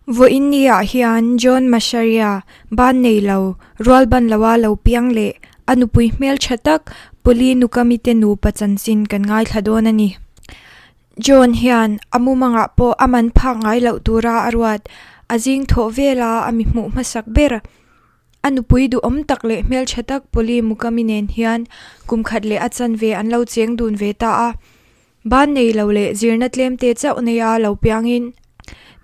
Vawiin ni-ah hian John Macharia ban nei lo, rual ban loa lo piang leh a nupui hmeltha tak Polly Nukami te nupa chanchin kan ngaithla dawn a ni. John hian a mumangah pawh a man phak ngai loh tura a ruat, a zing thawh vela a mi hmuh hmasak ber. A nupui duhawm tak leh hmeltha tak Polly Mukami nen hian kum khat leh a chanve an lo cheng dun ve ta a. Ban nei lo leh zirna tlemte chauh neia lo piangin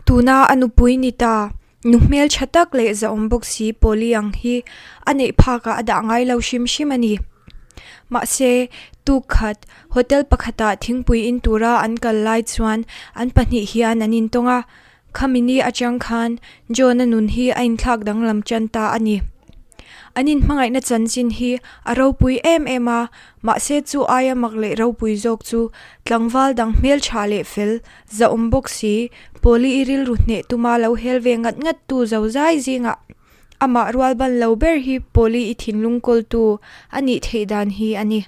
tuna a nupui ni ta, nu hmeltha tak leh zahawm bawk si Polly ang hi a neih phakah a dah ngai lo hrim hrim a ni. Mahse, tuk khat hotel pakhatah thingpui in tura an kal lai chuan an pahnih hian an intawng a, Khami ni atang khan John-a nun hi a inthlak danglam tan ta a ni. An inhmangaihna chanchin hi a ropui em em a, mahse chu aia mak leh ropui zawk chu tlangval dang hmeltha leh fel, zahawm bawk si, Polly-i rilru hneh tuma lo hel ve ngat ngat tu zozai zingah amah rualban lo ber hi Polly-i thinlung kawltu a nih theih dan hi a ni.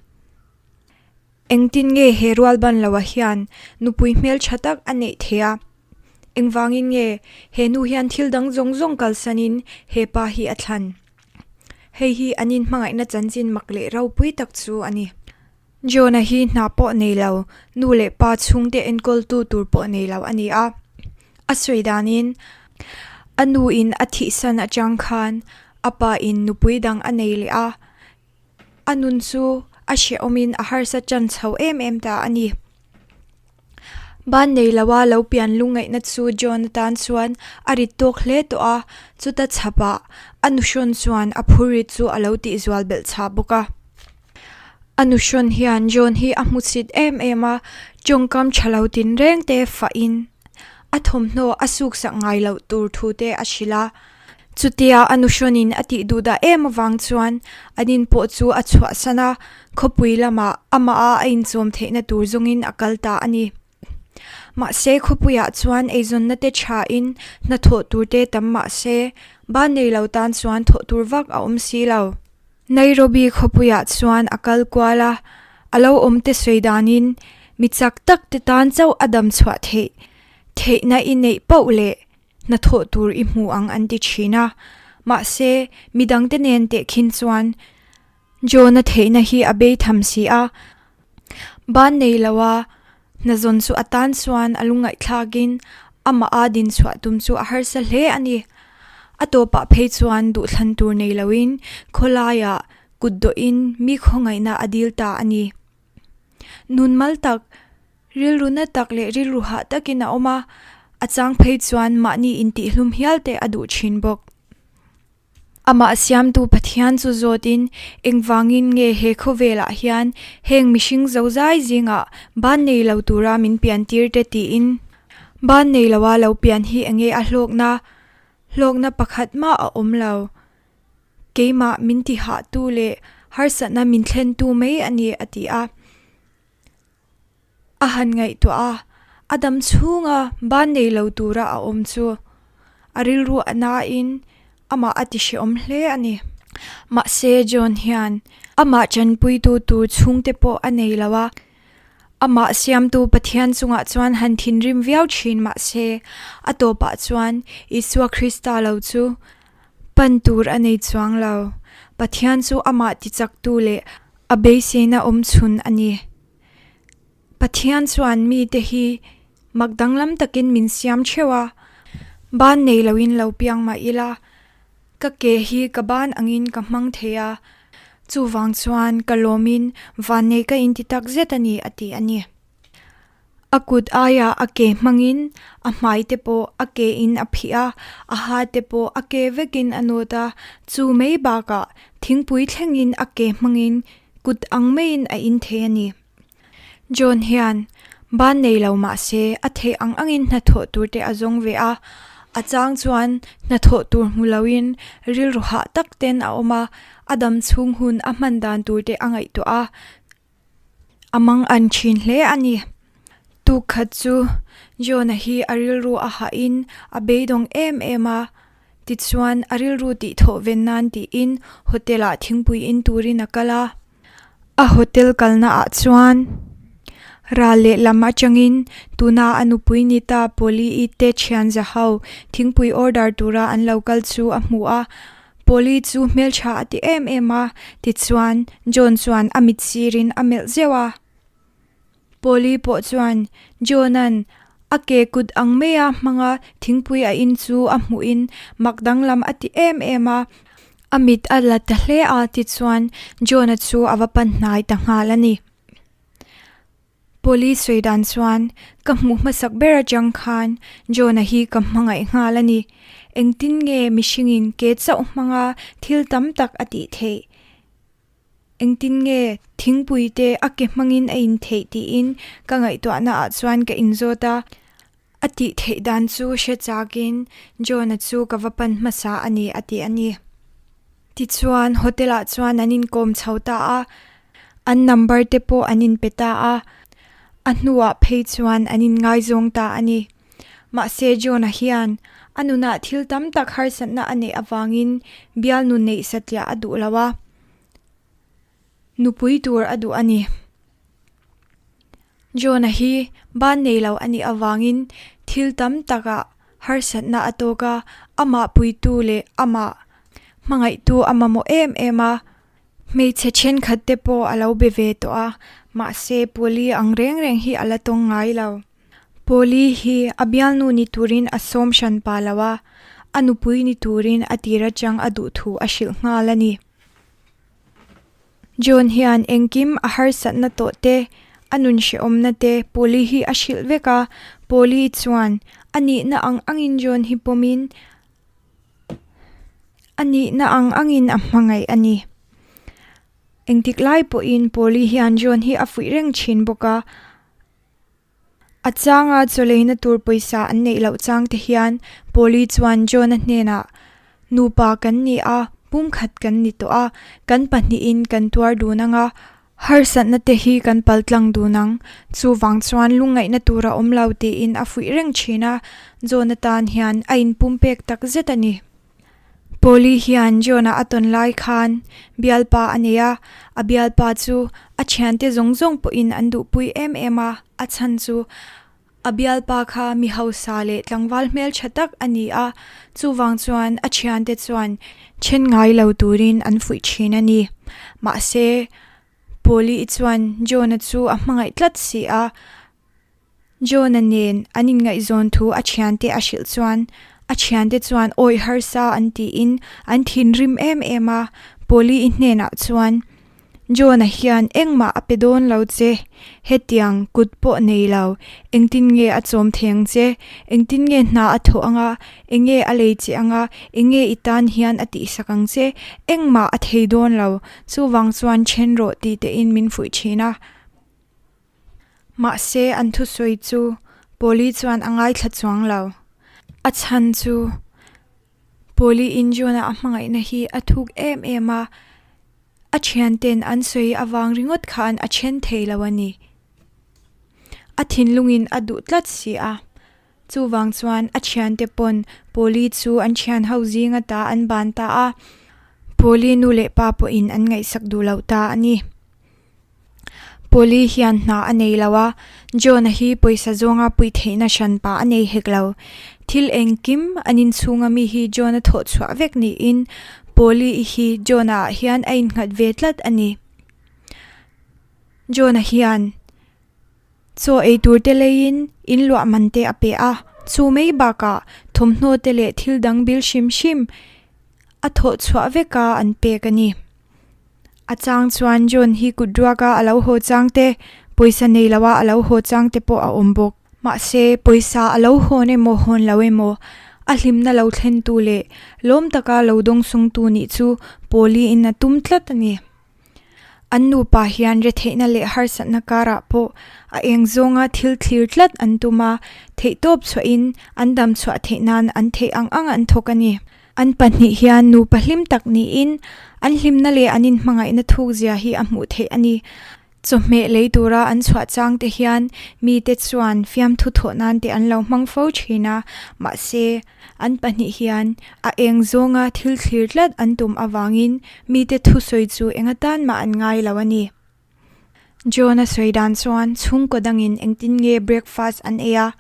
Engtin nge he rualban loah hian nupui hmeltha tak a neih theih a? Engvangin nge he nu hian thil dang zawng zawng kalsanin he pa hi a thlan? Hei hi an inhmangaihna chanchin mak leh ropui tak chu a ni. Jonah hi hna pawh nei lo, nu leh pa chhungte enkawltu tur pawh nei lo a ni a. A sawi danin, a nuin a thihsan atang khan a pain nupui dang a nei leh a. A nun chu a hrehawmin a harsa tan chho em em ta a ni. Ban nei loa lo pian lungngaihna chu John atan chuan a rit tawk hle tawh a, chuta chhapah a nuhrawn chuan a phurrit chu a lo tihzual belh chhah bawk a. A nuhrawn hian John hi a hmuchhit em em a, tawngkam tha lo tinreng te fahin a thawmhnaw a suksak ngai loh tur thu te a hrilh a. Chutia a nuhrawnin a tih duh dah em avang chuan an in pawh chu a chhuahsan a, khawpui lamah amaha a inchawm theihna tur zawngin a kal ta a ni. Mahse khawpuiah chuan eizawnna te thain hnathawh tur te tam mahse ban nei lo tan chuan thawh tur vak a awm si lo. Nairobi khawpuiah chuan a kal kual a, a lo awm te sawi danin mi chak tak te tan chauh a dam chhuah theih theihna i neih poh leh hnathawh tur i hmu ang an ti thin a, mahse midangte nen tehkhin chuan John-a theihna hi a bei tham si a, ban nei loa hnazawn chu a tan chuan a lungngaihthlakin amah a dinchhuah tum chu a harsa hle a ni. A tawpah phei chuan duhthlan tur nei loin khawlaiah kut dawhin mi khawngaihna a dil ta a ni. Nun mal tak, rilru na tak leh rilru hah takin a awm a, a chang phei chuan mahni intihhlum hial te a duh thin bawk. Amah siamtu Pathian chu zawtin engvangin nge he khawvelah hian heng mihring zozai zingah ban nei lo tura min pian tir te tiin ban nei loa lo pian hi enge a hlawkna, hlawkna pakhat mah a awm lo. Keimah min ti hahtu leh harsatna min thlentu mai a ni, a ti a. A han ngaihtuah a, a dam chhunga ban nei lo tura a awm chu a rilru a nain amah a ti hrehawm hle a ni. Mahse, John hian amah tanpuitu tur chhungte pawh a nei lo a, amah siamtu Pathian chungah chuan han thinrim viau thin mahse, a tawpah chuan Isua Krista lo chu Pan tur a nei chuang lo. Pathian chu amah tichaktu leh a beiseina awm chhun a ni. Pathian chuan mite hi mak danglam takin min siam theuh a, ban nei loin lo piang mah ila, ka ke hi ka ban angin ka hmang thei a, chuvang chuan ka lawmin vannei ka inti tak zet a ni, a ti a ni. A kut aiah a ke hmangin a hmai te pawh a ke in a phih a, a ha te pawh a ke vekin a nawt a, chu mai bakah thingpui thlengin a ke hmangin kut ang maiin a in thei a ni. John hian ban nei lo mah se a theih ang angin hnathawh tur te a zawng ve a, a chang chuan hnathawh tur hmu loin rilru hah tak ten a awm a, a dam chhung hun a hman dan tur te a ngaihtuah a, A mang an thin hle a ni. Tuk khat chu John-a hi a rilru a hahin a beidawng em em a, tichuan a rilru tihthawh ven nan tiin hotel-ah thingpui in turin a kal a. A hotel kalna ah chuan Ral lehlam atangin tuna a nupui ni ta Polly-i te thian za ho thingpui order tura an lo kal chu a hmu a. Polly chu hmeltha a ti em em a, tichuan John chuan a mit sirin a melh zeuh a. Polly pawh chuan John-a'n a ke kut ang maia hmanga thingpui a in chu a hmuhin mak danglam a ti em em a, a mit a la ta hle a, tichuan John-a chu a va pan hnai ta nghal a ni. Polly sawi dan chuan ka hmuh hmasak ber atang khan John-a hi ka hmangaih nghal a ni. Engtin nge mihringin ke chauh hmanga thil tam tak a tih theih? Engtin nge thingpui te a ke hmangin a in theih tiin ka ngaihtuahna ah chuan ka inzawt a. A tih theih dan chu hre chakin John-a chu ka va pan hmasa a ni a ti a ni. Tichuan hotel ah chuan an inkawm chho ta a, an number te pawh an inpe ta a, a hnuah phei chuan an inngaizawng ta a ni. Mahse John-a hian a nunah thil tam tak harsatna a neih avangin bialnu neih satliah a duh lo a, nupui tur a duh a ni. John-a hi ban nei lo a nih avangin thil tam takah harsatna a tawk a, amah puitu leh amah hmangaihtu a mamawh em em a. Hmeichhe thenkhat te pawh a lo be ve tawh a, mahse Polly ang reng reng hi a la tawng ngai lo. Polly hi a bialnu ni turin a sawm hran pa lo a, a nupui ni turin a tir atang a duh thu a hrilh nghal a ni. John hian engkim a harsatna tawh te, a nun hrehawmna te Polly hi a hrilh vek a, Polly chuan a nihna ang angin John hi pawmin a nihna ang angin a hmangaih a ni. Engtik lai pawhin Polly hian John hi a fuih reng thin bawk a. A changa chawleina tur pawisa an neih loh chang te hian Polly chuan John-a hnenah, Nupa kan ni a, pumkhat kan ni tawh a, kan pahnihin kan tuar dun ang a, harsatna te hi kan paltlang dun ang, chuvang chuan lungngaihna tur a awm lo tiin a fuih reng thin a, John-a tan hian a inpumpek tak zet a ni. Polly hian John-a a tawn lai khan bialpa a nei a, a bialpa chu a thiante zawng zawng pawhin an duhpui em em a, a chhan chu a bialpa kha mi hausa leh tlangval hmeltha tak a ni a, chuvang chuan a thiante chuan then ngai lo turin an fuih thin a ni. Mahse, Polly-i chuan John-a chu a hmangaih tlat si a. John-a nen an inngaihzawn thu a thiante a hrilh chuan a thiante chuan awih harsa an tiin an thinrim em em a, Polly-i hnenah chuan John-a hian engmah a pe dawn lo che, hetiang kut pawh nei lo, engtin nge a chawm thei ang che, engtin nge hna a thawh anga, enge a lei che anga, enge i tan hian a tihsak ang che, engmah a thei dawn lo, chuvang chuan then rawh tih tein min fuih thin a. Mahse an thusawi chu Polly chuan a ngaithla chuang lo. A chhan chu Polly in John-a a hmangaihna hi a thuk em em a, a thianten an sawi avang ringawt khan a then thei lo a ni. A thinlungin a duh tlat si a. Chuvang chuan a thiante pawn Polly chu an thian ho zing ata an ban ta a, Polly nu leh pa pawhin an ngaihsak duh loh ta a ni. Polly hian hna a nei lo a, John-a hi pawisa zawnga puih theihna hranpa a nei hek lo. Thil engkim an inchhunga mi hi John-a thawh chhuah vek niin Polly-i hi John-a ah hian a innghat ve tlat a ni. John-a hian chaw ei tur te leiin in luah man te a pe a, chu mai bakah thawmhnaw te leh thil dang bil hrim hrim a thawh chhuah veka an pek a ni. A chang chuan John hi kut ruaka a lo haw chang te, pawisa nei loa a lo haw chang te pawh a awm bawk. Mahse, pawisa a lo hawn emaw hawn lo emaw, a hlimna lo thlentu leh lawm taka lo dawngsungtu nih chu Polly-in a tum tlat a ni. An nupa hian retheihna leh harsatna karah pawh a eng zawnga thil thlir tlat an tum a, theihtawp chhuahin an dam chhuah theih nan an theih ang ang an thawk a ni. An pahnih hian nupa hlim tak niin an hlimna leh an inhmangaihna thukzia hi a hmuh theih a ni. Chawhmeh lei tura an chhuah chang te hian mite chuan fiamthu thawh nan te an lo hmang fo thin a, mahse an pahnih hian a eng zawnga thil thlir tlat an tum avangin mite thusawi chu eng atan mah an ngai lo a ni. John-a sawi dan chuan chhungkaw dangin engtin nge breakfast an ei a,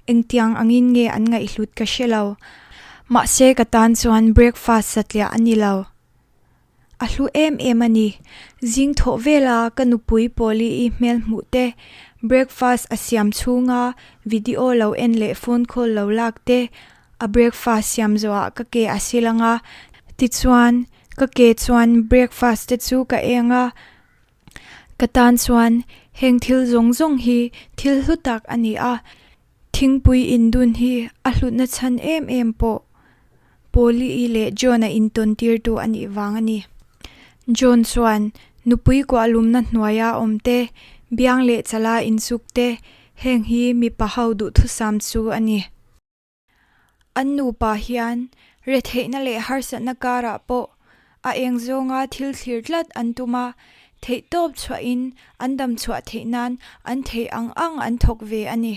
engtiang angin nge an ngaihhlut ka hre lo. Mahse ka tan chuan breakfast satliah a ni lo. A hlu em em a ni. Zing thawh vela ka nupui Pawli-i hmel hmuh te, breakfast a siam chhunga video lo en leh phone call lo lak te, a breakfast siam zawhah ka ke a sil ang a, tichuan ka ke chuan breakfast te chu ka eng a. Ka tan chuan heng thil zawng zawng hi thil hlu tak a ni a, thingpui indun hi a hlutna chhan em em pawh Polly-i leh John-a intawn tirtu a nih vang a ni. John chuan nupui kuahlumna hnuaia awm te, biang leh chala insuk te, heng hi mipa ho duhthusam chu a ni. An nupa hian retheihna leh harsatna karah pawh a eng zawnga thil thlir tlat an tum a, theihtawp chhuahin an dam chhuah theih nan an theih ang ang an thawk ve a ni.